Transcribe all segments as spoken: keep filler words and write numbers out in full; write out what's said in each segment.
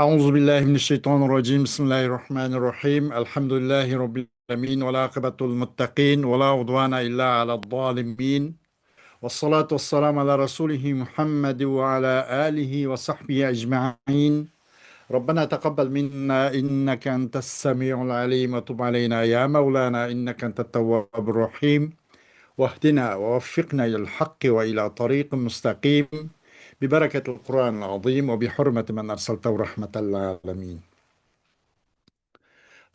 أعوذ بالله من الشيطان الرجيم. بسم الله الرحمن الرحيم. الحمد لله رب العالمين، والعاقبة للمتقين، ولا عدوان إلا على الظالمين، والصلاة والسلام على رسوله محمد وعلى آله وصحبه أجمعين. ربنا تقبل منا إنك أنت السميع العليم، وتب علينا يا مولانا إنك أنت التواب الرحيم، واهدنا ووفقنا إلى الحق وإلى طريق مستقيم، ببركة القرآن العظيم وبحرمة من أرسلته رحمة للعالمين.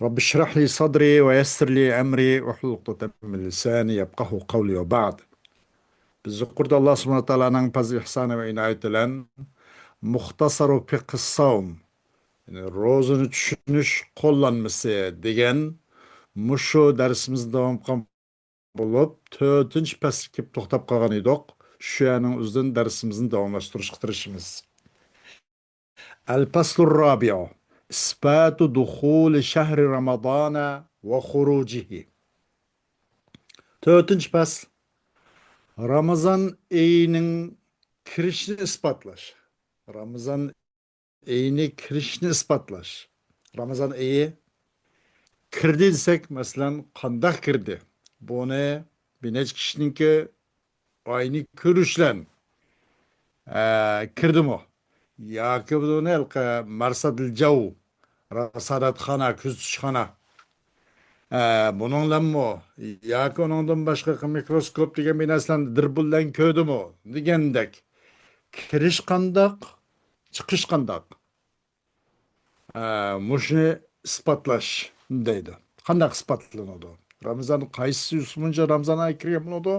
رب اشرح لي صدري ويسر لي أمري واحلل عقدة من لساني يفقهوا قولي وبعد. بىز يۇقىرىدا ئاللا سۇبھانەھۇ ۋە تائالانىڭ پەزلى ئىھسانى ۋە ئىنايىتى بىلەن مۇختەسەرۇ فىقھىس ساۋم، يەنى روزىنى چۈشىنىش قوللانمىسى دېگەن مۇشۇ دەرسىمىزنى داۋام قىلغان بولۇپ، تۆتىنچى پەسىلگە كېلىپ توختاپ قالغان ئىدۇق. شۇ يەرنىڭ ئۆزىدىن دەرسىمىزنى داۋاملاشتۇرۇشقا تىرىشىمىز. الفصل الرابع، إثبات دخول شهر رمضان وخروجه. تۆتىنچى پەسىل، رامىزان ئېيىنىڭ كىرىشىنى ئىسپاتلاش. رامىزان ئېيىنى كىرىشىنى ئىسپاتلاش. رامىزان ئېيى كىردى دېسەك، مەسىلەن، قانداق كىردى؟ بۇنى بىر نەچچە كىشىنىڭكى ئاينى كۆرۈشلەن، ئە، كىردىمۇ؟ ياكى بۇنى ھېلىقى مەرسادىل جاۋ، راساداتخانا، كۆزىتىشخانا، ئە، بۇنىڭلەنمۇ؟ ياكى ئۇنىڭدىن باشقا مىكروسكوپ دېگەن بىر نەرسىلەرنى دىربۇللەن كۆردىمۇ؟ دېگەندەك. كىرىش قانداق؟ چىقىش قانداق؟ ئە، مۇشۇنى ئىسپاتلاش دەيدۇ. قانداق ئىسپاتلىنىدۇ؟ رامىزان قايسى يوسۇنچە رامىزان ئايى كىرگەن بولىدۇ؟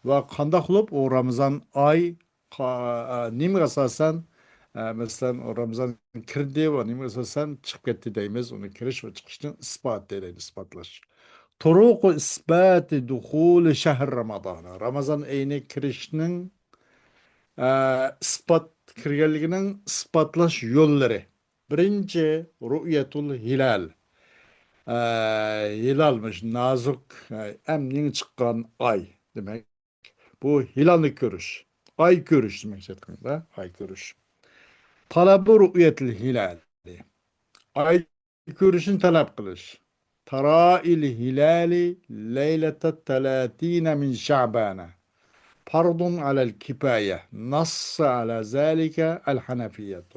ۋە قانداق قىلىپ ئۇ رامىزان ئاي قا-، ئە، نېمىگە ئاساسەن، ئە، مەسىلەن، ئۇ رامىزان كىردى ۋە نېمىگە ئاساسەن چىقىپ كەتتى دەيمىز؟ ئۇنى كىرىش ۋە چىقىشنىڭ ئىسپاتى دەيدۇ، ئىسپاتلاش. طرق إثبات دخول شهر رمضان. رامىزان ئېيىنى كىرىشنىڭ ئە، ئىسپات، كىرگەنلىكىنىڭ ئىسپاتلاش يوللىرى. بىرىنچى، رؤية الهلال. ئە، ھىلال، مۇشۇ نازۇك، ئە، ئەمدى يېڭى چىققان ئاي دېمەك. بۇ ھىلالنى كۆرۈش. ئاي كۆرۈش دېمەكچى، ئاي كۆرۈش. طلب رؤية الهلال. ئاي كۆرۈشنى تەلەپ قىلىش. ترائي الهلال ليلة الثلاثين من شعبان فرض على الكفاية، نص على ذلك الحنفية.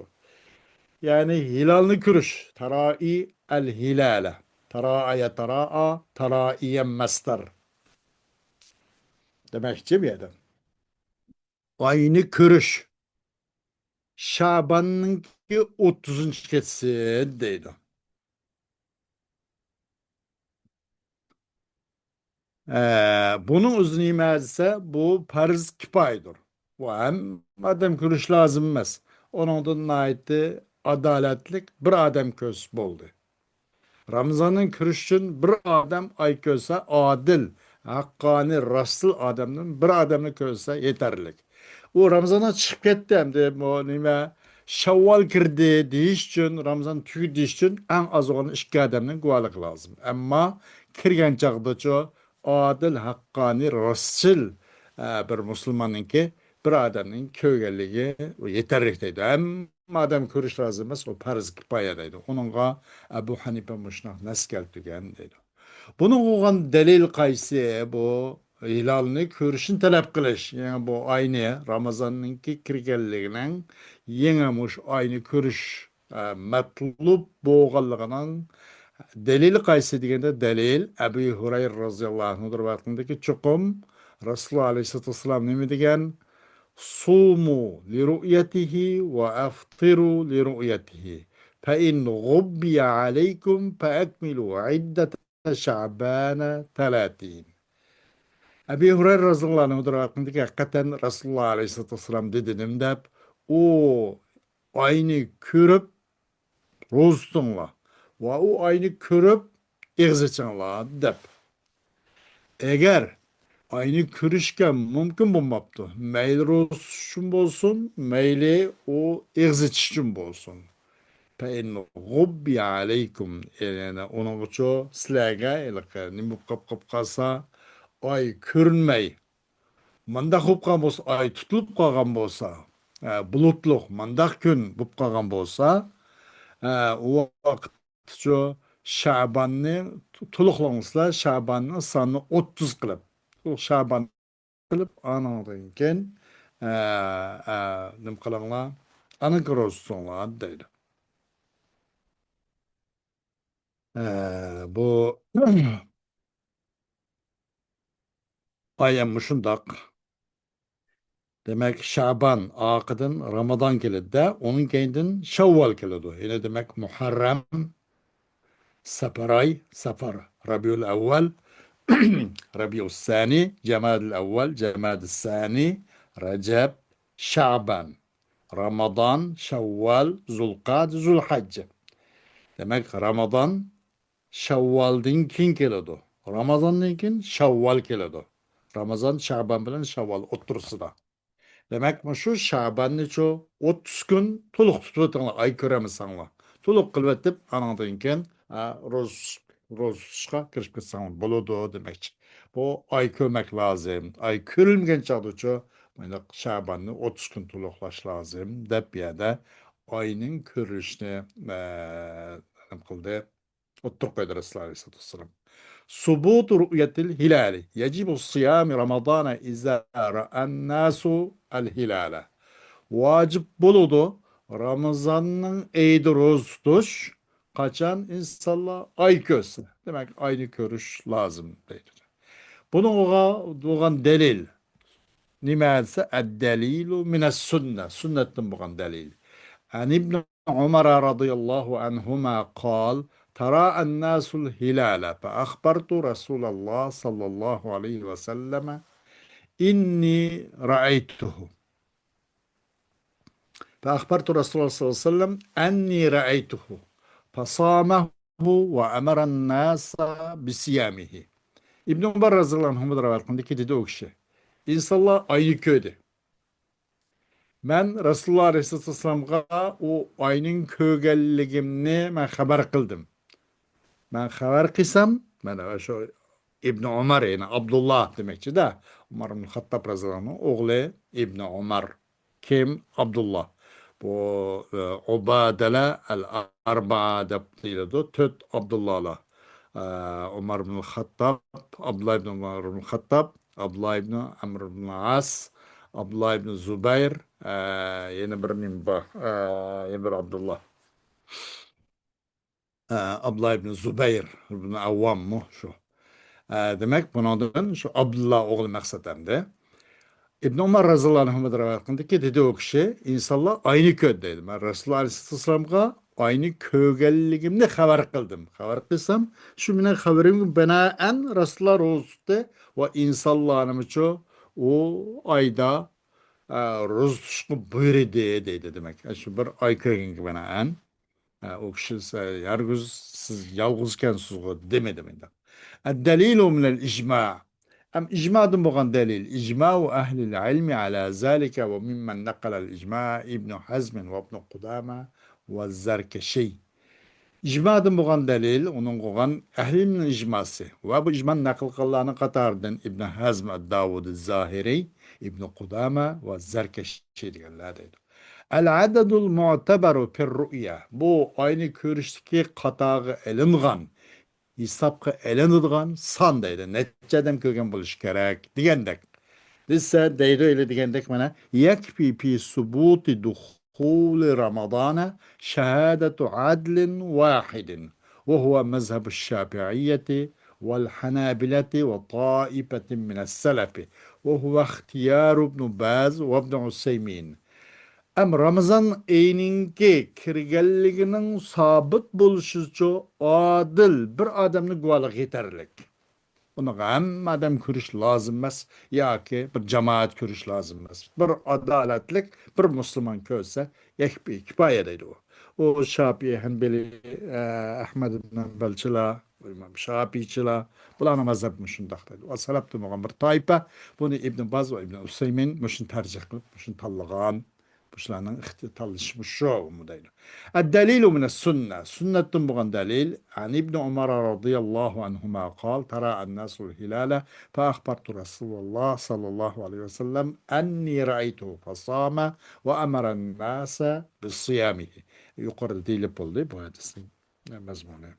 يەنى ھىلالنى كۆرۈش. ترائي الهلال. تراءى يتراءى، ترائيا مەسدەر. دېمەكچى بۇ يەردە. ئاينى كۆرۈش. شاباننىڭكى ئوتتۇزىنچى كېچىسى دەيدۇ. ئە، بۇنىڭ ئۆزى نېمە دېسە، بۇ پەرز كىپايىدۇر. بۇ ھەممە ئادەم كۆرۈش لازىم ئەمەس. ئۇنىڭدىن ناھايىتى ئادالەتلىك بىر ئادەم كۆرسە بولدى. رامىزاننىڭ كىرىشى ئۈچۈن بىر ئادەم ئاي كۆرسە، ئادىل، ھەققانىي، راستچىل ئادەمدىن بىر ئادەمنى كۆرسە يېتەرلىك. ئۇ رامىزاننىڭ چىقىپ كەتتى ئەمدى، بۇ نېمە، شاۋۋال كىردى دېيىش ئۈچۈن، رامىزان تۈگىدى دېيىش ئۈچۈن ئەڭ ئاز بولغاندا ئىككى ئادەمنىڭ گۇۋاھلىقى لازىم. ئەمما كىرگەن چاغدىچۇ ئادىل، ھەققانىي، راستچىل، ئە، بىر مۇسۇلماننىڭكى بىر ئادەمنىڭ كۆرگەنلىكى يېتەرلىك دەيدۇ. ھەممە ئادەم كۆرۈش لازىم ئەمەس، ئۇ پەرز كىپايە دەيدۇ. ئۇنىڭغا ئەبۇ ھەنىپە مۇشۇنداق نەس كەلتۈرگەن دەيدۇ. بۇنىڭغا بولغان دەلىل قايسى؟ بۇ ھىلالنى كۆرۈشنى تەلەپ قىلىش. يەنى بۇ ئاينى، رامىزاننىڭكى كىرگەنلىكىنىڭ يېڭى مۇشۇ ئاينى كۆرۈش، ئە، مەتلۇب بولغانلىقىنىڭ دەلىلى قايسى دېگەندە، دەلىل ئەبۇ ھۇرەيرە رازىياللاھۇ ئەنھۇدىن رىۋايەت قىلىندىكى، چوقۇم رەسۇلۇللا ئەلەيھىسسالاتۇ ۋەسسالام نېمە دېگەن؟ صوموا لرؤيته وأفطروا لرؤيته، فإن غبي عليكم فأكملوا عدة شعبان ثلاثين. ئەبى ھۇرەيرە رازىياللاھۇ ئەنھۇدىن رىۋايەت قىلىندىكى، ھەقىقەتەن رەسۇلۇللا ئەلەيھىسسالاتۇ ۋەسسالام دېدى نېمە دەپ، ئۇ ئاينى كۆرۈپ، روزا تۇتۇڭلار ۋە ئۇ ئاينى كۆرۈپ، ئېغىز ئېچىڭلار دەپ. ئەگەر ئاينى كۆرۈشكە مۇمكىن بولماپتۇ، مەيلى روزا تۇتۇش ئۈچۈن بولسۇن، مەيلى ئۇ ئېغىز ئېچىش ئۈچۈن بولسۇن. فإن غبي عليكم، يەنى ئۇنىڭغىچۇ سىلەرگە ھېلىقى نېمە بولۇپ قاپ، قاپ قالسا، ئاي كۆرۈنمەي، مانداق بولۇپ قالغان بولسا، ئاي تۇتۇلۇپ قالغان بولسا، ئە، بۇلۇتلۇق مانداق كۈن بولۇپ قالغان بولسا، ھە، ئۇ ۋاقىتچۇ شەباننى تولۇقلاڭلار، شەباننىڭ سانىنى ئوتتۇز قىلىپ. شەبان قىلىپ، ئانىڭدىن كېيىن، ئە، ئە، نېمە قىلىڭلار؟ ئانىڭكى روزا تۇتۇڭلار دەيدۇ. ئە، بۇ ئايەم مۇشۇنداق. دېمەك، شەبان ئارقىدىن رامازان كېلىدۇ-دە، ئۇنىڭ كەينىدىن شەۋۋال كېلىدۇ. يەنى دېمەك، مۇھەررەم، سەپەر ئاي، سەپەر، رەبىئۇل ئەۋۋەل، رەبىئۇس سانى، جەمادىل ئەۋۋەل، جەمادىس سانى، رەجەب، شەبان، رامازان، شەۋۋال، زۇلقەدە، زۇلھەججە. دېمەك، رامازان شەۋۋالدىن كېيىن كېلىدۇ. رامازاندىن كېيىن شەۋۋال كېلىدۇ. رامازان، شەبان بىلەن شەۋۋال ئوتتۇرىسىدا. دېمەك، مۇشۇ شەباننىچۇ ئوتتۇز كۈن تولۇق تۇتۇۋېتىڭلار، ئاي كۆرەلمىسەڭلار. تولۇق قىلىۋېتىپ، ئانىڭدىن كېيىن، ئا، روزا، روزا تۇتۇشقا كىرىشىپ كەتسەڭلار بولىدۇ دېمەكچى. بۇ ئاي كۆرمەك لازىم. ئاي كۆرۈلمىگەن چاغدىچۇ، مۇنداق شەباننى ئوتتۇز كۈن تولۇقلاش لازىم دەپ، بۇ يەردە ئاينىڭ كۆرۈلۈشىنى، ئە، نېمە قىلدى؟ ئوتتۇرىغا قويدى رەسۇلۇللاھ ئەلەيھىسسالاتۇ ۋەسسالام. ثبوت رؤية الهلال، يجب صيام رمضان إذا رأى الناس الهلال. ۋاجىپ بولىدۇ رامىزاننىڭ ئېيىدا روزا تۇتۇش، قاچان ئىنسانلار ئاي كۆرسە. دېمەك، ئاينى كۆرۈش لازىم دەيدۇ. بۇنىڭغا بولغان دەلىل نېمە دېسە، الدليل من السنة، سۈننەتتىن بولغان دەلىل. عن ابن عمر رضي الله عنهما قال: تراءى الناس الهلال فأخبرت رسول الله صلى الله عليه وسلم إني رأيته. فأخبرت رسول الله صلى الله عليه وسلم أني رأيته فصامه وأمر الناس بصيامه. ئىبن ئۆمەر رەزىيەللاھۇ ئەنھۇمدىن رىۋايەت قىلىندىكى، دېدى ئۇ كىشى، ئىنسانلار ئاينى كۆردى. مەن رەسۇلۇللاھ ئەلەيھىسسالامغا ئۇ ئاينىڭ كۆرگەنلىكىمنى مەن خەۋەر قىلدىم. مەن خەۋەر قىلسام، مانا شۇ ئىبن ئۆمەر، يەنى ئابدۇللا دېمەكچىدە. ئۆمەر ئىبن خەتتاب رەزىيەللاھۇ ئەنھۇنىڭ ئوغلى ئىبن ئۆمەر. كىم؟ ئابدۇللا. بۇ، ئە، ئۇبادىلە ئەل ئەربا دەپ دېيىلىدۇ. تۆت ئابدۇللالار. ئە، ئۆمەر ئىبن خەتتاب، ئابدۇللا ئىبن ئۆمەر ئىبن خەتتاب، ئابدۇللا ئىبن ئەمر ئىبن ئاس، ئابدۇللا ئىبن زۇبەير، ئە، يەنە بىر نېمە بار؟ ئە، يەنە بىر ئابدۇللا. ئە، ئابدۇللا ئىبن زۇبەير ئىبن ئەۋۋاممۇ شۇ؟ ئە، دېمەك، بۇنىڭدىن شۇ ئابدۇللا ئوغلى مەقسەت ئەمدى. ئىبن ئۆمەر رەزىيەللاھۇ ئەنھۇمدىن رىۋايەت قىلىندىكى، دېدى ئۇ كىشى، ئىنسانلار ئاينى كۆردى دەيدۇ. مەن رەسۇلۇللاھ ئەلەيھىسسالامغا ئاينى كۆرگەنلىكىمنى خەۋەر قىلدىم. خەۋەر قىلسام، شۇ مېنىڭ خەۋىرىمگە بىنائەن رەسۇلۇللاھ روزا تۇتتى ۋە ئىنسانلارنىمۇچۇ ئۇ ئايدا، ئە، روزا تۇتۇشقا بۇيرۇدى دەيدۇ دېمەك. شۇ بىر ئاي كۆرگەنگە بىنائەن. ھە، ئۇ كىشى سە-، ھەرگىز سىز يالغۇزكەنسىزغۇ دېمىدى مۇنداق. الدليل من الإجماع. ئەم ئىجمادىن بولغان دەلىل. إجماع أهل العلم على ذلك وممن نقل الإجماع ابن حزم وابن قدامة والزركشي. ئىجمادىن بولغان دەلىل، ئۇنىڭ بولغان ئەھلى ئىلمىنىڭ ئىجماسى ۋە بۇ ئىجمانى نەقىل قىلغانلارنىڭ قاتارىدىن ئىبن ھەزم ئەد-داۋۇدى زاھىرى، ئىبن قۇدامە ۋە زەركەشى دېگەنلەر دەيدۇ. العدد المعتبر في الرؤية، بۇ ئاينى كۆرۈشتىكى قاتارغا ئېلىنغان، ھېسابقا ئېلىنىدىغان سان دەيدۇ. نەچچە ئادەم كۆرگەن بولۇشى كېرەك دېگەندەك. دېسە دەيدۇ، ئېلى دېگەندەك مانا، يكفي في ثبوت دخول رمضان شهادة عدل واحد، وهو مذهب الشافعية والحنابلة وطائفة من السلف، وهو اختيار ابن باز وابن عثيمين. ئەم رامىزان ئېيىنىڭكى كىرگەنلىكىنىڭ سابىت بولۇشىچۇ ئادىل بىر ئادەمنى گۇۋاھلىق يېتەرلىك. ئۇنىڭغا ھەممە ئادەم كۆرۈش لازىم ئەمەس ياكى بىر جامائەت كۆرۈش لازىم ئەمەس. بىر ئادالەتلىك بىر مۇسۇلمان كۆرسە يەكپى كىپايە دەيدۇ ئۇ. ئۇ شاپىئى، ھەنبىلى، ئە، ئەھمەد ئىبن ھەنبەلچىلار، ئىمام شاپىئىچىلار، بۇلارنىڭ مەزھەپى مۇشۇنداق دەيدۇ. ئۇ سەلەپتىن بولغان بىر تائىپە، بۇنى ئىبن باز ۋە ئىبن ئۇسەيمىن مۇشۇنى تەرجىھ قىلىپ، مۇشۇنى تاللىغان. بۇشۇلارنىڭ ئىختى-، تاللىشى مۇشۇ دەيدۇ. الدليل من السنة، سۈننەتتىن بولغان دەلىل. عن ابن عمر رضي الله عنهما قال: تراءى الناس الهلال فأخبرت رسول الله صلى الله عليه وسلم أني رأيته فصام وأمر الناس بصيامه. يۇقىرىدا دېيىلىپ بولدى بۇ ھەدىسنىڭ مەزمۇنى.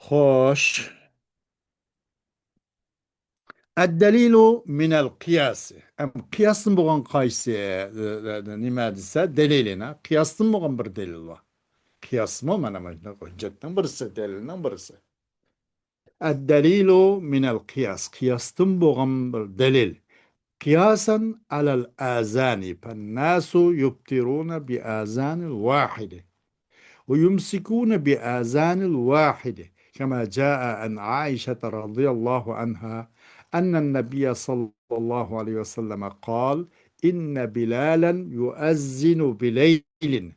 خوش. الدليل من القياس. ئەم، قىياستىن بولغان قايسى، ئە، ئە، نېمە دېسە، دەلىلىنا. قىياستىن بولغان بىر دەلىل بار. قىياسمۇ مانا مۇشۇنداق ھۆججەتنىڭ بىرسى، دەلىلنىڭ بىرسى. الدليل من القياس. قىياستىن بولغان بىر دەلىل. قياسا على الآذان، فالناس يفطرون بآذان واحدة ويمسكون بآذان واحدة، كما جاء عن عائشة رضي الله عنها أن النبي صلى الله عليه وسلم قال: إن بلالا يؤذن بليل،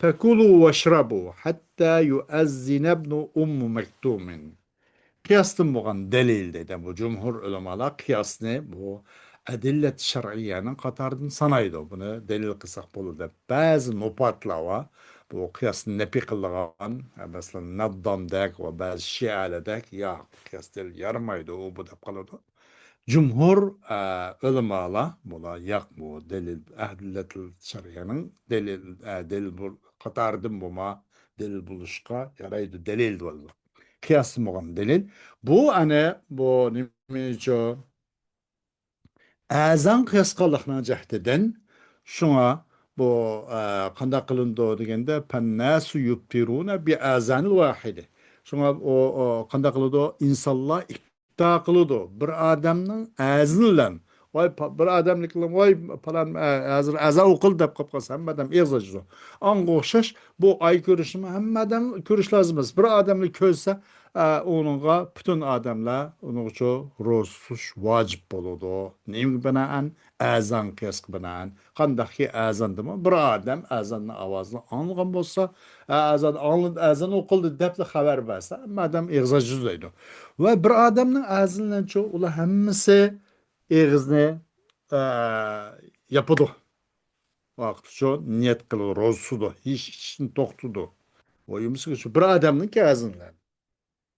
فكلوا واشربوا حتى يؤذن ابن أم مكتوم. قىياستىن بولغان دەلىل دەيدۇ. بۇ جۇمھۇر ئۆلىمالار قىياسنى بۇ ئەدىللەت شەرئىيەنىڭ قاتارىدىن سانايدۇ. بۇنى دەلىل قىلساق بولىدۇ دەپ بەزى نوپاتلار بار. بۇ قىياسنى نەپى قىلىدىغان، مەسىلەن، نەددامدەك ۋە بەزى شىئەلەردەك، ياق، قىياس دەلىل يارىمايدۇ، ئۇ بۇ دەپ قالىدۇ. جۇمھۇر، ئە، ئۆلىمالار بۇلار ياق، بۇ دەلىل، ئەدىللەت شەرئىيەنىڭ دەلىل، ئە، دەلىل بۇ قاتارىدىن بولما، دەلىل بولۇشقا يارايدۇ، دەلىل دەيدۇ. قىياستىن بولغان دەلىل. بۇ ئەنە بۇ نېمىچۇ؟ ئەزان قىياس قىلغانلىقنىڭ جەھىتىدىن شۇڭا بۇ، ئە، قانداق قىلىنىدۇ دېگەندە، فالناس يفطرون بآذان واحدة. شۇڭا ئۇ، ئۇ قانداق قىلىدۇ؟ ئىنسانلار ئىپتار قىلىدۇ. بىر ئادەمنىڭ ئەزىنى بىلەن، ۋاي، پا-، بىر ئادەمنىڭكى بىلەن، ۋاي، پالان، ئە، ھازىر ئەزان ئوقۇلدى دەپ قاپ قالسا، ھەممە ئادەم ئېغىز ئاچىدۇ. ئاڭغا ئوخشاش، بۇ ئاي كۆرۈشنىمۇ ھەممە ئادەم كۆرۈش لازىم ئەمەس. بىر ئادەمنى كۆرسە، ئە، ئۇنىڭغا پۈتۈن ئادەملەر ئۇنىڭغىچۇ روزا تۇتۇش ۋاجىپ بولىدۇ. نېمىگە بىنائەن؟ ئەزان قىياسقا بىنائەن. قانداقكى ئەزاندىمۇ بىر ئادەم ئەزاننىڭ ئاۋازىنى ئاڭلىغان بولسا، ئە، ئەزان ئاڭلىدى، ئەزان ئوقۇلدى دەپلا خەۋەر بەرسە، ھەممە ئادەم ئېغىز ئاچىدۇ دەيدۇ. ۋە بىر ئادەمنىڭ ئەزىنىنىچۇ ئۇلار ھەممىسى ئېغىزنى، ئە، ياپىدۇ. ۋاقىتچۇ نىيەت قىلىدۇ، روزا تۇتىدۇ، ھېچ ئىچىشنى توختىتىدۇ. ئۇ يۇمسىقى شۇ بىر ئادەمنىڭكى ئەزىنى بىلەن.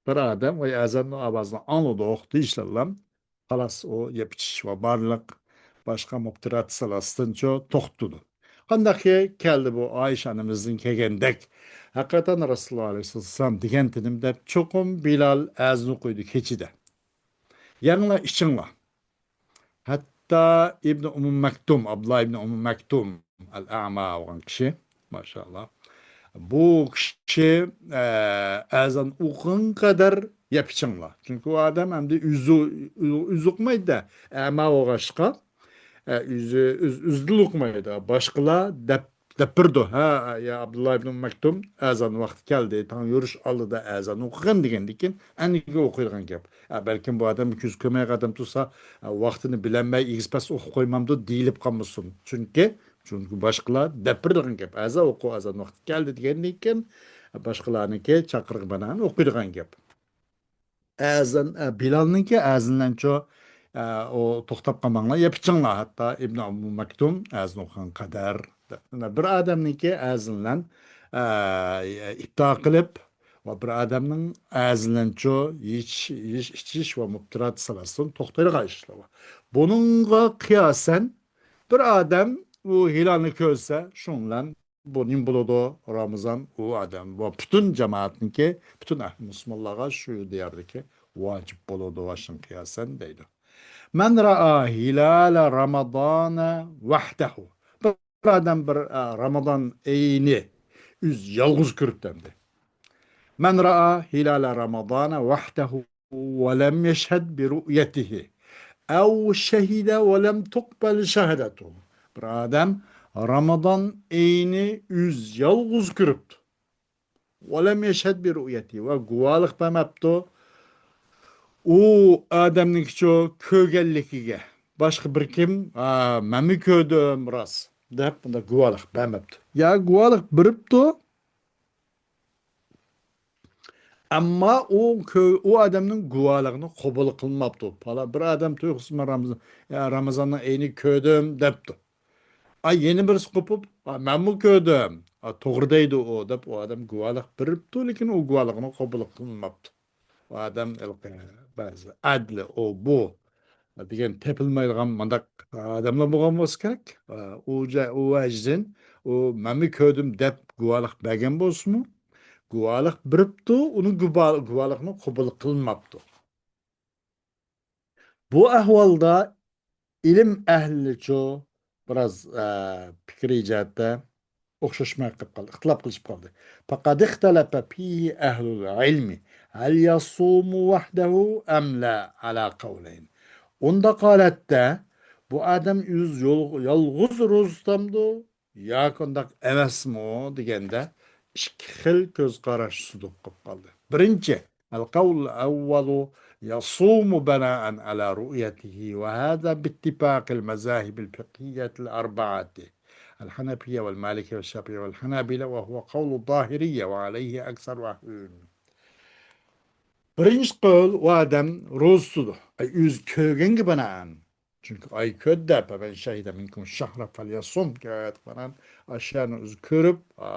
بىر ئادەم ۋاي ئەزاننىڭ ئاۋازىنى ئاڭلىدۇق دېيىشلەرلا، خالاس، ئۇ يەپ ئىچىش ۋە بارلىق باشقا مۇپتىرات سالاسىدىنچۇ توختىدۇ. قانداقكى كەلدى بۇ ئائىشە ئانىمىزدىن كەلگەندەك، ھەقىقەتەن رەسۇلۇللا ئەلەيھىسسالام دېگەنتىنىم دەپ، چوقۇم بىلال ئەزان ئوقۇيدۇ كېچىدە. يەڭلار، ئىچىڭلار. ھەتتا ئىبنى ئۇممۇ مەكتۇم، ئابدۇللا ئىبنى ئۇممۇ مەكتۇم، ئەل ئەما بولغان كىشى، ماشائاللا. بۇ كىشى، ئە، ئەزان ئوقۇغان قەدەر يەپ ئىچىڭلار. چۈنكى ئۇ ئادەم ئەمدى ئۆزى، ئۆزى ئوقۇمايدۇ-دە، ئەما بولغاچقا، ئە، ئۆزى، ئۆز-، ئۆزىدىلا ئوقۇمايدۇ. باشقىلار دەپ دەپ بېرىدۇ. ھە، يا ئابدۇللا ئىبنى مەكتۇم، ئەزان ۋاقتى كەلدى، تاڭ يورۇش ئالدىدا ئەزان ئوقۇغىن دېگەندىن كېيىن، ئەنىگە ئوقۇيدىغان گەپ. ھە، بەلكىم بۇ ئادەم كۆزى كۆرمەيدىغان ئادەم تۇرسا، ھە، ۋاقتىنى بىلەلمەي ئېگىز پەس ئوقۇپ قويمامدۇ دېيىلىپ قالمىسۇن. چۈنكى، چۈنكى باشقىلار دەپ بېرىدىغان گەپ. ئەزان ئوقۇ، ئەزان ۋاقتى كەلدى دېگەندىن كېيىن، باشقىلارنىڭكى چاقىرىقى بىلەن ئوقۇيدىغان گەپ. ئەزان، ئە، بىلالنىڭكى ئەزىنىنچۇ، ئە، ئۇ توختاپ قالماڭلار، يەپ ئىچىڭلار، ھەتتا ئىبنى ئۇممۇ مەكتۇم ئەزىن ئوقۇغان قەدەر. بىر ئادەمنىڭكى ئەزىنى بىلەن، ئە، ئىپتار قىلىپ، ۋە بىر ئادەمنىڭ ئەزىنىنچۇ يېيىش، يېيىش، ئىچىش ۋە مۇپتىرات سالاسىدىن توختايدىغان ئىشلار بار. بۇنىڭغا قىياسەن، بىر ئادەم ئۇ ھىلالنى كۆرسە، شۇنىڭ بىلەن بۇ نېمە بولىدۇ؟ رامىزان ئۇ ئادەم ۋە پۈتۈن جامائەتنىڭكى، پۈتۈن ئەھلى مۇسۇلمانلارغا شۇ دىياردىكى ۋاجىپ بولىدۇ، ۋە شۇنىڭغا قىياسەن دەيدۇ. مەن رائا ھىلالە رامىزانە ۋەھدەھۇ. بىر ئادەم بىر، ئە، رامىزان ئېيىنى ئۆزى يالغۇز كۆرۈپتۇ ئەمدى. مەن رائا ھىلالە رامىزانە ۋەھدەھۇ ۋە لەم يەشھەد بىرۇئيەتىھى ئەۋ شەھىدە ۋە لەم تۇقبەل شەھادەتۇھۇ. بىر ئادەم رامىزان ئېيىنى ئۆزى يالغۇز كۆرۈپتۇ. ۋە لەم يەشھەد بىرۇئيەتىھى، ۋە گۇۋاھلىق بەرمەپتۇ. ئۇ ئادەمنىڭكىچۇ كۆرگەنلىكىگە. باشقا بىر كىم، «ھا، مەنمۇ كۆردۈم، راست» دەپ، بۇنداق گۇۋاھلىق بەرمەپتۇ. يا گۇۋاھلىق بېرىپتۇ، ئەمما ئۇ كۆ-، ئۇ ئادەمنىڭ گۇۋاھلىقىنى قوبۇل قىلماپتۇ. پالا-، بىر ئادەم تۇيۇقسىز، «مەن رامىزان، يا، رامىزاننىڭ ئېيىنى كۆردۈم» دەپتۇ. ئا، يەنە بىرسى قوپۇپ، «ئا، مەنمۇ كۆردۈم. ئا، توغرا دەيدۇ ئۇ» دەپ، ئۇ ئادەم گۇۋاھلىق بېرىپتۇ، لېكىن ئۇ گۇۋاھلىقىنى قوبۇل قىلماپتۇ. ئۇ ئادەم ھېلىقى بەزى ئەدلى ئۇ بۇ دېگەن تېپىلمايدىغان مۇنداق ئادەملەر بولغان بولسا كېرەك. ئۇ جا-، ئۇ ۋەجدىن، ئۇ مەنمۇ كۆردۈم دەپ گۇۋاھلىق بەرگەن بولسىمۇ، گۇۋاھلىق بېرىپتۇ، ئۇنىڭ گۇبا-، گۇۋاھلىقىنى قوبۇل قىلماپتۇ. بۇ ئەھۋالدا ئىلىم ئەھلىچۇ بىراز، ئە، پىكرىي جەھەتتە ئوخشاشماي قېلىپ قالدى، ئىختىلاپ قىلىشىپ قالدى. فقد اختلف فيه أهل العلم هل يصوم وحده أم لا على قولين. ئۇنداق ھالەتتە بۇ ئادەم ئۆز يول-، يالغۇز روزا تۇتامدۇ ياكى ئۇنداق ئەمەسمۇ دېگەندە، ئىككى خىل كۆز قاراش سۇدۇق قىلىپ قالدى. بىرىنچى، القول الأول يصوم بناء على رؤيته، وهذا باتفاق المذاهب الفقهية الأربعة، الحنفية والمالكية والشافعية والحنابلة، وهو قول الظاهرية وعليه أكثر أهل العلم. بىرىنچى قول، ئۇ ئادەم روزا تۇتىدۇ. ئاي، ئۆزى كۆرگەنگە بىنائەن. چۈنكى ئاي كۆردى، فمن شهد منكم الشهر فليصمه، دېگەن ئايەتكە بىنائەن، ئاشۇ يەرنى ئۆزى كۆرۈپ، ئا،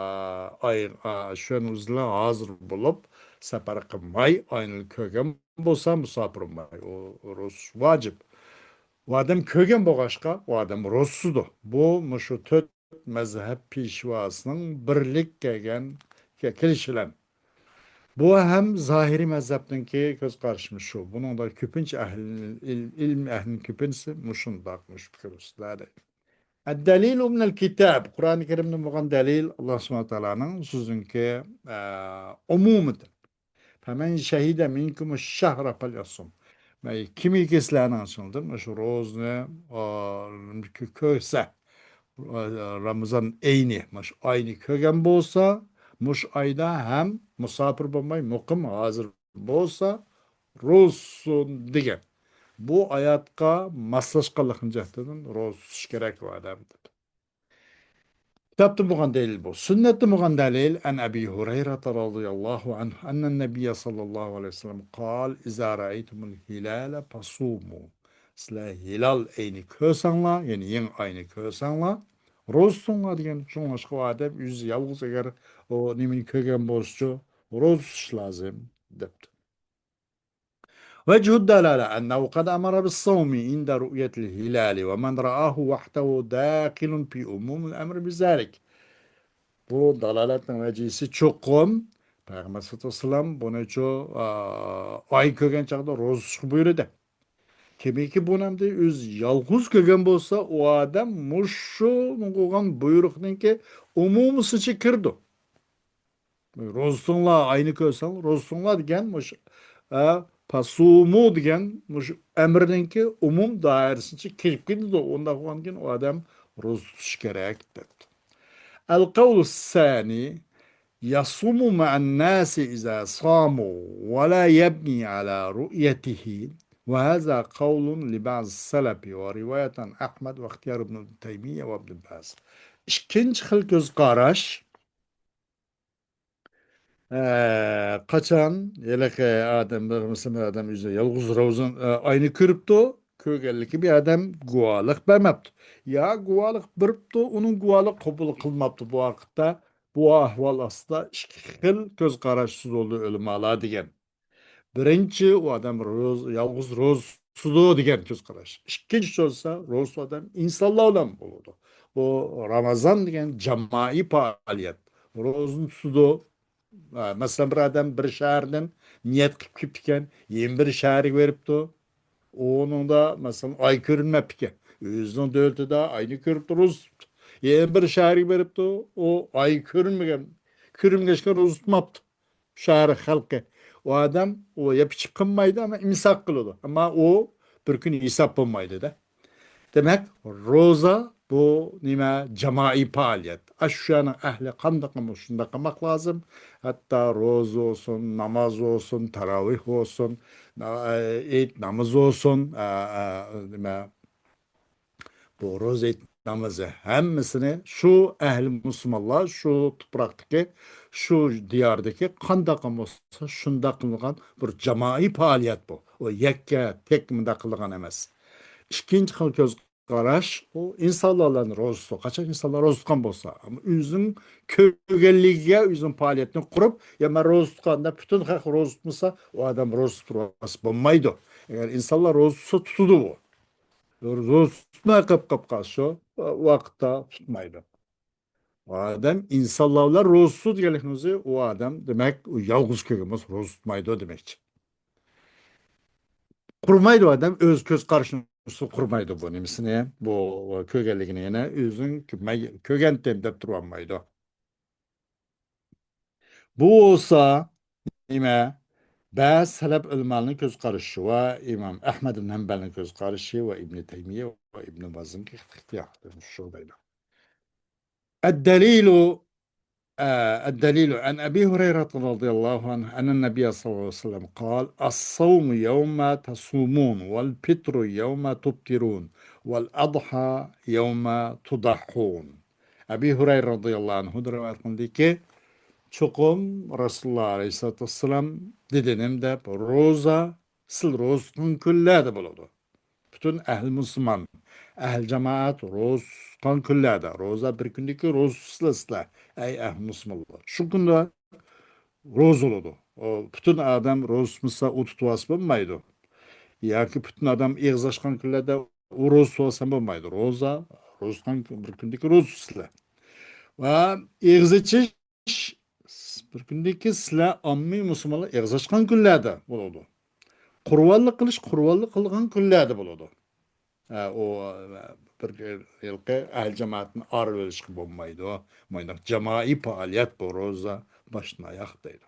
ئاي، ئا، شۇ يەرنى ئۆزى ھازىر بولۇپ، سەپەر قىلماي، ئاينى كۆرگەن بولسا، مۇساپىر بولماي، ئۇ روزا تۇتۇش ۋاجىپ. ئۇ ئادەم كۆرگەن بولغاچقا، ئۇ ئادەم روزا تۇتىدۇ. بۇ، مۇشۇ تۆت مەزھەپ پېشۋاسىنىڭ بىرلىك كەلگەن، كېلىشى بىلەن. بۇ ھەم زاھىرىي مەزھەپنىڭكى كۆز قارىشىمۇ شۇ. بۇنىڭدا كۆپىنچە ئەھلى ئىل-، ئىلىم ئەھلىنىڭ كۆپىنچىسى مۇشۇنداق، مۇشۇ پىكىر ئۈستىدە دەيدۇ. الدليل من الكتاب، قۇرئانى كەرىمدىن بولغان دەلىل، ئاللا سۇبھانەھۇ ۋە تائالانىڭ سۆزىنىڭكى، ئە، ئومۇمىدىن. فمن شهد منكم الشهر فليصمه. مەي-، كىمكى سىلەرنىڭ ئىچىڭلاردىن مۇشۇ روزىنى، ئا، كۆ-، كۆرسە، ئا، رامىزان ئېيىنى، مۇشۇ ئاينى كۆرگەن بولسا، مۇشۇ ئايدا ھەم مۇساپىر بولماي، مۇقىم ھازىر بولسا، روزا تۇتسۇن دېگەن. بۇ ئايەتكە ماسلاشقانلىقىنىڭ جەھىتىدىن روزا تۇتۇش كېرەك ئۇ ئادەم، دەپ. كىتابتىن بولغان دەلىل بۇ. سۈننەتتىن بولغان دەلىل، عن أبي هريرة رضي الله عنه أن النبي صلى الله عليه وسلم قال: إذا رأيتم الهلال فصوموا. سىلەر ھىلال ئەينى كۆرسەڭلار، يەنى يېڭى ئاينى كۆرسەڭلار، روزا تۇتۇڭلار دېگەن. شۇڭلاشقا ئۇ ئادەم ئۆزى يالغۇز ئەگەر ئۇ نېمىنى كۆرگەن بولسىچۇ، روزا تۇتۇش لازىم، دەپتۇ. وجه الدلالة أنه قد أمر بالصوم عند رؤية الهلال، ومن رآه وحده داخل في عموم الأمر بذلك. بۇ دالالەتنىڭ ۋەجىھىسى چوقۇم پەيغەمبەر سەللەللاھۇ ئەلەيھى ۋەسەللەم بۇنى شۇ، ئا، ئاي كۆرگەن چاغدا روزا تۇتۇشقا بۇيرۇدى. كىمكى بۇنى ئەمدى ئۆزى يالغۇز كۆرگەن بولسا، ئۇ ئادەم مۇشۇ قىلغان بۇيرۇقنىڭكى ئومۇمىسىچە كىرىدۇ. روزا تۇتۇڭلار، ئاينى كۆرسەڭ، روزا تۇتۇڭلار دېگەن مۇشۇ، ئە، پاسۇمۇ دېگەن مۇشۇ ئەمرىنىڭكى ئومۇم دائىرىسىچە كىرىپ كېتىدۇ. ئۇنداق بولغاندىكىن ئۇ ئادەم روزا تۇتۇش كېرەك، دەپتۇ. القول الثاني يصوم مع الناس إذا صاموا ولا يبني على رؤيته، وهذا قول لبعض السلف ورواية عن أحمد واختيار ابن تيمية وابن باز. ئىككىنچى خىل كۆز قاراش، ئە، قاچان ھېلىقى ئادەم، بىر مۇسۇلمان ئادەم ئۆزى يالغۇز روزا، ئە، ئاينى كۆرۈپتۇ، كۆرگەنلىكى بىر ئادەم گۇۋاھلىق بەرمەپتۇ. يا گۇۋاھلىق بېرىپتۇ، ئۇنىڭ گۇۋاھلىق قوبۇل قىلماپتۇ. بۇ ۋاقىتتا، بۇ ئەھۋال ئاستىدا ئىككى خىل كۆز قاراش سوزۇلدى ئۆلىمالار دېگەن. بىرىنچى، ئۇ ئادەم روز-، يالغۇز روزا تۇتىدۇ دېگەن كۆز قاراش. ئىككىنچى بولسا، روزا تۇتقان ئادەم ئىنسانلار بىلەن بولىدۇ. بۇ رامازان دېگەن جامائىي پائالىيەت. روزىنى تۇتىدۇ. ئا، مەسىلەن، بىر ئادەم بىر شەھەردىن نىيەت قىلىپ كېلىپتىكەن، يەنە بىر شەھەرگە بېرىپتۇ. ئۇنىڭدا، مەسىلەن، ئاي كۆرۈنمەپتىكەن. ئۆزىنىڭ دۆلىتىدە ئاينى كۆرۈپتۇ، روزا تۇتۇپتۇ. يەنە بىر شەھەرگە بېرىپتۇ، ئۇ ئاي كۆرۈنمىگەن، كۆرۈنمىگەچكە روزا تۇتماپتۇ. شەھەر خەلقى. ئۇ ئادەم ئۇ يەپ ئىچىپ قىلمايدۇ، ئەمما ئىمساق قىلىدۇ. ئەمما ئۇ بىر كۈنى ھېساب بولمايدۇ-دە. دېمەك، روزا بۇ نېمە؟ جامائىي پائالىيەت. ئاشۇ شەھەرنىڭ ئەھلى قانداق قىلمىسا شۇنداق قىلماق لازىم. ھەتتا روزا بولسۇن، ناماز بولسۇن، تاراۋىھ بولسۇن، نا-، ئېيت نامىزى بولسۇن، ئە، ئە، نېمە، بۇ روزا ئېيت نامىزى ھەممىسىنى شۇ ئەھلى مۇسۇلمانلار شۇ تۇپراقتىكى، شۇ دىياردىكى قانداق بولسا شۇنداق قىلىنغان بىر جامائىي پائالىيەت بۇ. ئۇ يەككە تەك مۇنداق قىلىنغان ئەمەس. ئىككىنچى خىل كۆز قاراش، ئۇ ئىنسانلار بىلەن روزا تۇتۇپ، قاچان ئىنسانلار روزا تۇتقان بولسا، ئەمما ئۆزىنىڭ كۆرگەنلىكىگە ئۆزىنىڭ پائالىيەتنى قۇرۇپ، يا مەن روزا تۇتقان دەپ پۈتۈن خەلق روزا تۇتمىسا، ئۇ ئادەم روزا تۇتۇپ بولمايدۇ. ئەگەر ئىنسانلار روزا تۇتسا تۇتىدۇ ئۇ. روزا تۇتماي قېلىپ قالسا شۇ ۋاقىتتا تۇتمايدۇ. ئۇ ئادەم ئىنسانلار بىلەن روزا تۇتىدىغانلىكنىڭ ئۆزى، ئۇ ئادەم، دېمەك، ئۇ يالغۇز كۆرگەن بولسا روزا تۇتمايدۇ دېمەكچى. قۇرمايدۇ ئادەم، ئۆز كۆز قارىشىنى قۇرمايدۇ بۇ نېمىسىنى، بۇ كۆرگەنلىكىنى يەنە ئۆزىنىڭ كۆ-، مەن كۆرگەنتىم دەپ تۇرۇۋالمايدۇ. بۇ بولسا نېمە؟ بەزى سەلەپ ئۆلىمالارنىڭ كۆز قارىشى ۋە ئىمام ئەھمەد ئىبن ھەمبەلنىڭ كۆز قارىشى ۋە ئىبنى تەيمىيە ۋە ئىبنى بازنىڭكى ئىختىيارى شۇ دەيدۇ. الدليل، آه، الدليل عن أبي هريرة رضي الله عنه أن النبي صلى الله عليه وسلم قال: الصوم يوم تصومون، والفطر يوم تفطرون، والأضحى يوم تضحون. ئەبى ھۇرەيرە رازىياللاھۇ ئەنھۇدىن رىۋايەت قىلىندىكى، چوقۇم رەسۇلۇللاھ ئەلەيھىسسالاتۇ ۋەسسالام دېدى نېمە دەپ، روزا، سىل روزا تۇتقان كۈنلەردە بولىدۇ. پۈتۈن ئەھلى مۇسۇلمان، ئەھلى جامائەت روزا تۇتقان كۈنلەردە، روزا بىر كۈندىكى روزا تۇتسىلا سىلەر، ئەي ئەھلى مۇسۇلمانلار. شۇ كۈندە روزا بولىدۇ. ئۇ پۈتۈن ئادەم روزا تۇتمىسا، ئۇ تۇتۇۋالسا بولمايدۇ. ياكى پۈتۈن ئادەم ئېغىز ئاچقان كۈنلەردە ئۇ روزا تۇتۇۋالسا بولمايدۇ. روزا، روزا تۇتقان بىر كۈندىكى روزا تۇتسىلەر. ۋە ئېغىز ئېچىش بىر كۈندىكى سىلەر ئاممىي مۇسۇلمانلار ئېغىز ئاچقان كۈنلەردە بولىدۇ. قۇربانلىق قىلىش قۇربانلىق قىلغان كۈنلەردە بولىدۇ. ھە، ئۇ، بىر ھېلىقى ئەھلى جامائەتنى ئايرىۋېلىشقا بولمايدۇ. مۇنداق جامائىي پائالىيەت بۇ روزا باشتىن ئاياق دەيدۇ.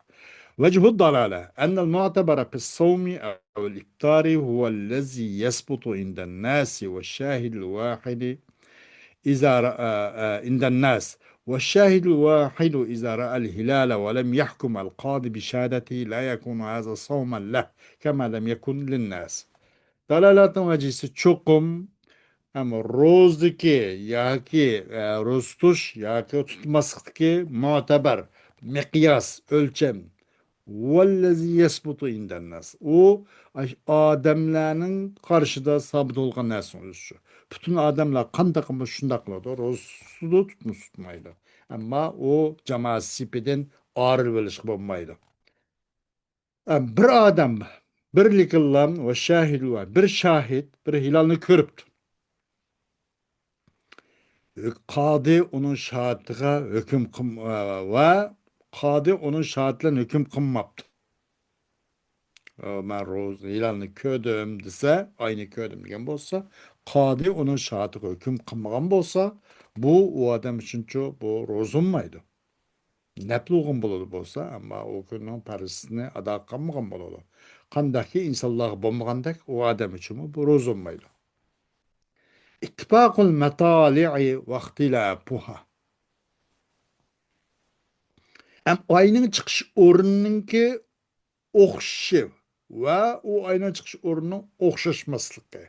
وجه الدلالة أن المعتبر في الصوم أو الإفطار هو الذي يثبت عند الناس والشاهد الواحد إذا رأى، آه، عند الناس، والشاهد الواحد إذا رأى الهلال ولم يحكم القاضي بشهادته لا يكون هذا صوما له كما لم يكن للناس. دالالەتنىڭ ۋەجىسى چوقۇم، ئەمما روزىدىكى ياكى، ئە، روزا تۇتۇش ياكى تۇتماسلىقتىكى مۆتەبەر، مىقياس، ئۆلچەم، ۋاللەزى يەسبۇتۇ ئىندەنناس. ئۇ ئاش-، ئادەملەرنىڭ قارشىدا سابىت بولغان نەرسىنىڭ ئۆزى شۇ. پۈتۈن ئادەملەر قانداق قىلمىسا شۇنداق قىلىدۇ. روزا تۇتىدۇ، تۇتمىسا تۇتمايدۇ. ئەمما ئۇ جامائەت سېپىدىن ئايرىلىۋېلىشقا بولمايدۇ. ئە، بىر ئادەم، بىر لىكىللام ۋە شاھىد ۋە بىر شاھىت بىر ھىلالنى كۆرۈپتۇ. قادى ئۇنىڭ شاھادىتىغا ھۆكۈم قىل-، ۋە قادى ئۇنىڭ شاھادىتى بىلەن ھۆكۈم قىلماپتۇ. ئە، مەن روزا، ھىلالنى كۆردۈم دېسە، ئاينى كۆردۈم دېگەن بولسا، قادى ئۇنىڭ شاھادىتىغا ھۆكۈم قىلمىغان بولسا، بۇ ئۇ ئادەم ئۈچۈنچۇ بۇ روزا بولمايدۇ. نەپلى بولغان بولىدۇ بولسا، ئەمما ئۇ كۈننىڭ پەرزىنى ئادا قىلمىغان بولىدۇ. قانداقكى ئىنسانلارغا بولمىغاندەك، ئۇ ئادەم ئۈچۈنمۇ بۇ روزا بولمايدۇ. اتفاق المطالع واختلافها. ئەم، ئاينىڭ چىقىش ئورنىنىڭكى ئوخشىشى ۋە ئۇ ئاينىڭ چىقىش ئورنىنىڭ ئوخشاشماسلىقى.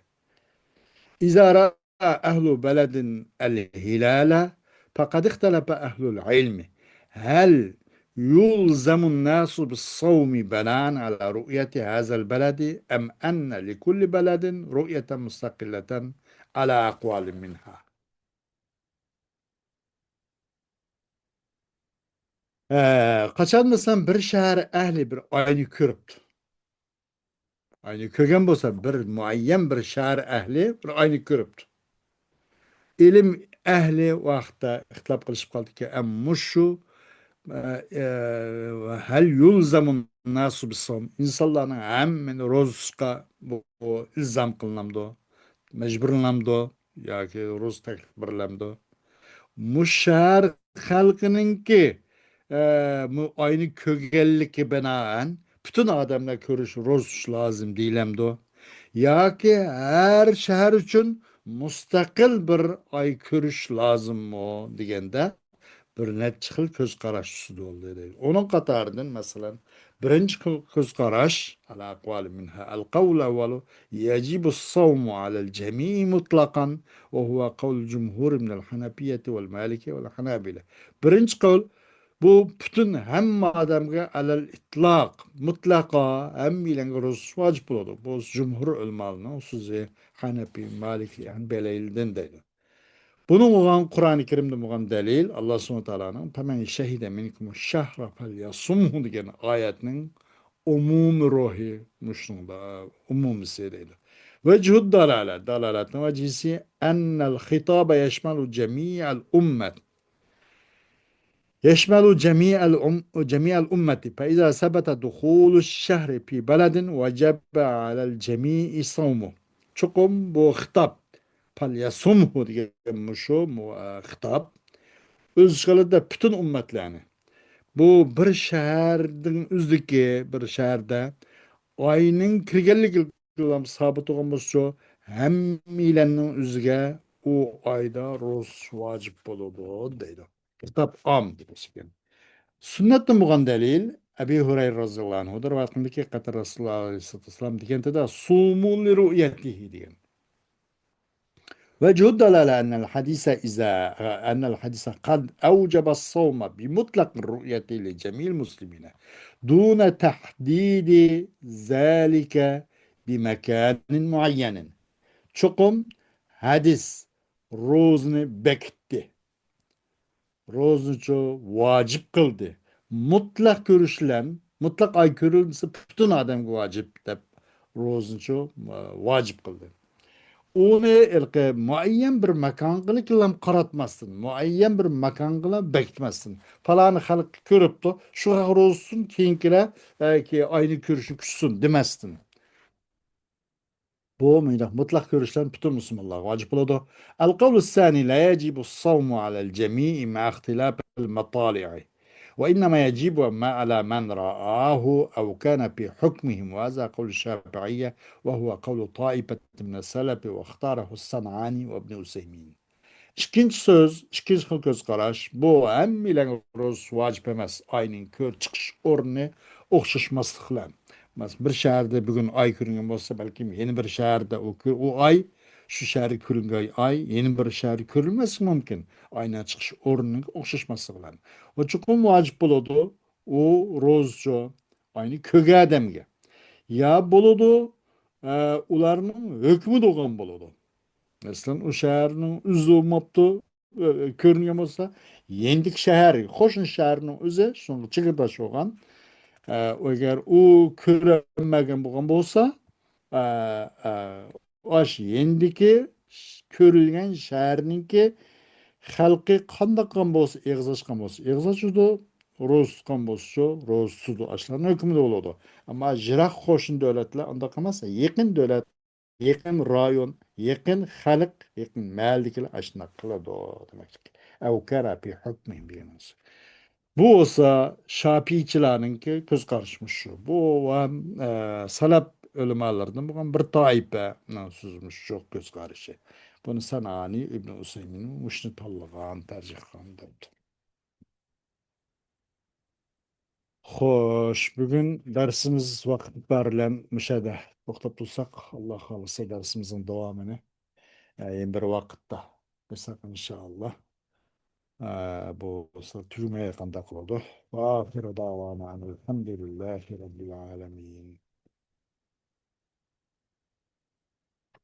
إذا رأى أهل بلد الهلال فقد اختلف أهل العلم هل يلزم الناس بالصوم بناء على رؤية هذا البلد أم أن لكل بلد رؤية مستقلة على أقوال منها. ئە، قاچان، مەسىلەن، بىر شەھەر ئەھلى بىر ئاينى كۆرۈپتۇ. ئاينى كۆرگەن بولسا، بىر مۇئەييەن بىر شەھەر ئەھلى بىر ئاينى كۆرۈپتۇ. ئىلىم ئەھلى ۋاقىتتا ئىختىلاپ قىلىشىپ قالدىكى، ئەم، مۇشۇ، ئە، ئە، ھەل يۇلزەمۇن ناسۇ بىسوم، ئىنسانلارنىڭ ھەممىنى روزا تۇتۇشقا بۇ، بۇ ئىلزام قىلىنامدۇ، مەجبۇرلىنامدۇ ياكى روزا تەكلىپ بېرىلەمدۇ؟ مۇشۇ شەھەر خەلقىنىڭكى، ئە، مۇ-، ئاينى كۆرگەنلىكى بىنائەن پۈتۈن ئادەملەر كۆرۈش، روزا تۇتۇش لازىم دېيىلەمدۇ؟ ياكى ھەر شەھەر ئۈچۈن مۇستەقىل بىر ئاي كۆرۈش لازىممۇ دېگەندە، بىر نەچچە خىل كۆز قاراش تۈزۈلدى دەيدۇ. ئۇنىڭ قاتارىدىن، مەسىلەن، بىرىنچى خىل كۆز قاراش، على أقوال منها، القول الأول، يجب الصوم على الجميع مطلقا، وهو قول الجمهور من الحنفية والمالكية والحنابلة. بىرىنچى قول، بۇ پۈتۈن ھەممە ئادەمگە ئەلەل ئىتلاق، مۇتلەقا ھەممىلەرگە روزا تۇتۇش ۋاجىپ بولىدۇ. بۇ جۇمھۇر ئۆلىمالارنىڭ سۆزى، ھەنەپىي، مالىكىي، ھەنبەلىيلەردىن دەيدۇ. بۇنىڭغا قۇرئانى كەرىمدىن بولغان دەلىل، ئاللا سۇبھانەھۇ ۋە تائالانىڭ «فمن شهد منكم الشهر فليصمه» دېگەن ئايەتنىڭ ئومۇمىي روھى مۇشۇنىڭدا، ئومۇمىسى دەيدۇ. وجه الدلالة، دالالەتنىڭ ۋەجىھىسى، أن الخطاب يشمل جميع الأمة، يشمل جميع الأم-، جميع الأمة، فإذا ثبت دخول الشهر في بلد وجب على الجميع صومه. چوقۇم بۇ خىتاب، فليصمه دېگەن مۇشۇ مۇ-، ئە، خىتاب ئۆز ئىشغالىدا پۈتۈن ئۈممەتلەرنى، بۇ بىر شەھەرنىڭ ئۆزىدىكى، بىر شەھەردە ئاينىڭ كىرگەنلىكى سابىت بولغان بولسىچۇ، ھەممىيلەننىڭ ئۆزىگە ئۇ ئايدا روزا تۇتۇش ۋاجىپ بولىدۇ دەيدۇ. خىتاب ئام دېگەن. سۈننەتتىن بولغان دەلىل، ئەبى ھۇرەيرە رازىياللاھۇ ئەنھۇدىن رىۋايەت قىلىندىكى، قەتەر رەسۇلۇللاھ ئەلەيھىسسالاتۇ ۋەسسالام دېگەنتىدە، صوموا لرؤيته دېگەن. وجه الدلالة أن الحديث إذا، أن الحديث قد أوجب الصوم بمطلق الرؤية لجميع المسلمين دون تحديد ذلك بمكان معين. چوقۇم ھەدىس روزىنى بېكىتتى. روزىنىچۇ ۋاجىپ قىلدى. مۇتلەق كۆرۈش بىلەن، مۇتلەق ئاي كۆرۈلسە پۈتۈن ئادەمگە ۋاجىپ دەپ روزىنىچۇ، ئە، ۋاجىپ قىلدى. ئۇنى ھېلىقى مۇئەييەن بىر ماكانغىلا قاراتماستىن، مۇئەييەن بىر ماكانغىلا بېكىتمەستىن، پالانى خەلق كۆرۈپتۇ، شۇ خەق روزىسىنى كېيىنكىلەر، ئە، كى-، ئاينى كۆرۈشنى كۈتسۇن دېمەستىن. بۇ مۇنداق مۇتلەق كۆرۈشلەر پۈتۈن مۇسۇلمانلارغا ۋاجىپ بولىدۇ. القول الثاني لا يجب الصوم على الجميع مع اختلاف المطالع، وإنما يجب ما على من رآه أو كان في حكمهم، وهذا قول الشافعية، وهو قول طائفة من السلف، واختاره الصنعاني وابن عثيمين. ئىككىنچى سۆز، ئىككىنچى خىل كۆز قاراش، بۇ ھەممىلەرگە روزا ۋاجىپ ئەمەس، ئاينىڭ كۆر-، چىقىش ئورنى ئوخشاشماسلىق بىلەن. مەسىلەن، بىر شەھەردە بۈگۈن ئاي كۆرۈنگەن بولسا، بەلكىم يەنە بىر شەھەردە ئۇ كۆ-، ئۇ ئاي، شۇ شەھەردە كۆرۈنگەن ئاي يەنە بىر شەھەردە كۆرۈلمەسلىكى مۇمكىن. ئاينىڭ چىقىش ئورنىنىڭ ئوخشاشماسلىقى بىلەن. ئۇ چوقۇم ۋاجىپ بولىدۇ. ئۇ روزىچۇ ئاينى كۆرگەن ئادەمگە. يا بولىدۇ، ئە، ئۇلارنىڭ ھۆكمىدە بولغان بولىدۇ. مەسىلەن، ئۇ شەھەرنىڭ ئۆزى بولماپتۇ، ئە، كۆرۈنگەن بولسا، يېنىدىكى شەھەر، قوشنا شەھەرنىڭ ئۆزى شۇنىڭغا چېگرىداش بولغان. ئە، ئەگەر ئۇ كۆرەلمىگەن بولغان بولسا، ئە، ئە، ئاش يېنىدىكى كۆرۈلگەن شەھەرنىڭكى خەلقى قانداق قىلغان بولسا، ئېغىز ئاچقان بولسا، ئېغىز ئاچىدۇ، روزا تۇتقان بولسىچۇ، روزا تۇتىدۇ. ئاشۇلارنىڭ ھۆكمىدە بولىدۇ. ئەمما يىراق قوشنا دۆلەتلەر ئانداق ئەمەس، يېقىن دۆلەت، يېقىن رايون، يېقىن خەلق، يېقىن مەھەللىدىكىلەر ئاشۇنداق قىلىدۇ دېمەكلىك. ئەۋ كەرە پى ھۆكمىھىم دېگەن سۆز. بۇ بولسا شاپىئىچىلارنىڭكى كۆز قارىشى مۇشۇ. بۇ ھەم، ئە، سەلەپ ئۆلىمالىرىدىن بولغان بىر تائىپەنىڭ سۆزى مۇشۇ كۆز قارىشى. بۇنى سەنئانى، ئىبن ئۇسەيمىن مۇشۇنى تاللىغان، تەرجىھ قىلغان دەپتۇ. خوش، بۈگۈن دەرسىمىز ۋاقىت بار بىلەن مۇشۇ يەردە توختاپ تۇرساق، ئاللا خالىسا دەرسىمىزنىڭ داۋامىنى، ئە، يەنە بىر ۋاقىتتا قىلساق ئىنشائاللا. ئە، بۇ بولسا تۈگىمەي قانداق قىلىدۇ؟ وآخر دعوانا أن الحمد لله رب العالمين.